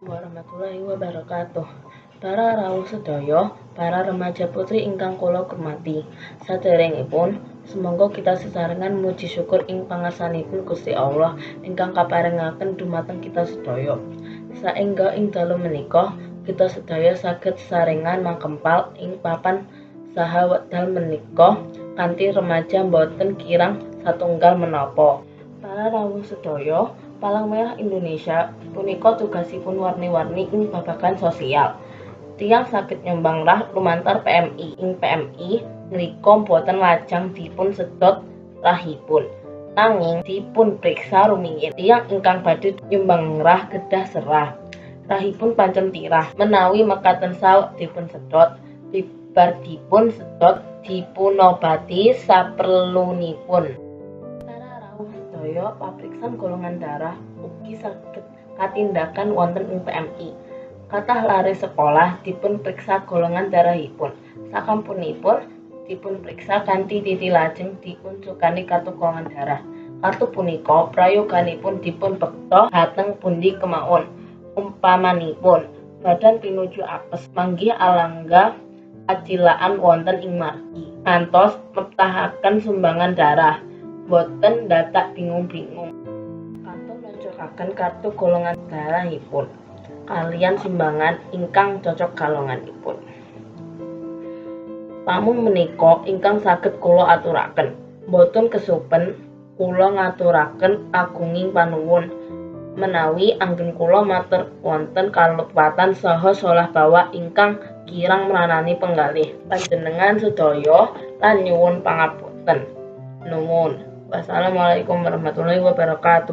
Warahmatullahi wabarakatuh. Para rawuh sedaya, para remaja putri ingkang kula hormati. Saderengipun, sumangga kita sesarengan muji syukur ing pangarsanipun Gusti Allah ingkang kaparengaken dumateng kita sedaya, saengga ing dalu menika kita sedaya saged sesarengan makempal ing papan saha wekdal menika kanthi remaja boten kirang satunggal menapa. Para rawuh sedaya, Palang Merah Indonesia punika tugasipun warni-warni ing babagan sosial. Tiyang saged nyumbang rah lumantar PMI. Ing PMI ngrika boten lajeng dipun sedot rahipun, nanging dipun priksa rumiyin. Tiyang ingkang badhe nyumbang rah kedah serah rahipun pancen tirah. Menawi mekaten saweg dipun sedot, bibar dipun sedot dipunobati saperlunipun. Para rawuh sedaya, papriksan golongan darah ugi saged katindakan wonten ing PMI. Kathah lare sekolah dipun priksa golongan darahipun. Sasampunipun dipun priksa kanthi titi lajeng dipun sukani kartu golongan darah. Kartu punika prayoganipun dipun bekta dhateng pundi kemawon. Umpamanipun badan pinuju apes, manggih alangga kacilakan wonten ing margi, ngantos mebtahaken sumbangan darah, boten dadak bingung-bingung. Kantun nunjukaken kartu golongan darahipun kaliyan sumbangan ingkang cocok golonganipun. Namung menika ingkang saged kula aturaken. Boten kesupen kula ngaturaken agunging panuwun menawi anggen kula matur wonten kalepatan saha solah bawa ingkang kirang mranani penggalih panjenengan sedaya lan nyuwun pangapunten. Nuwun. Wassalamualaikum warahmatullahi wabarakatuh.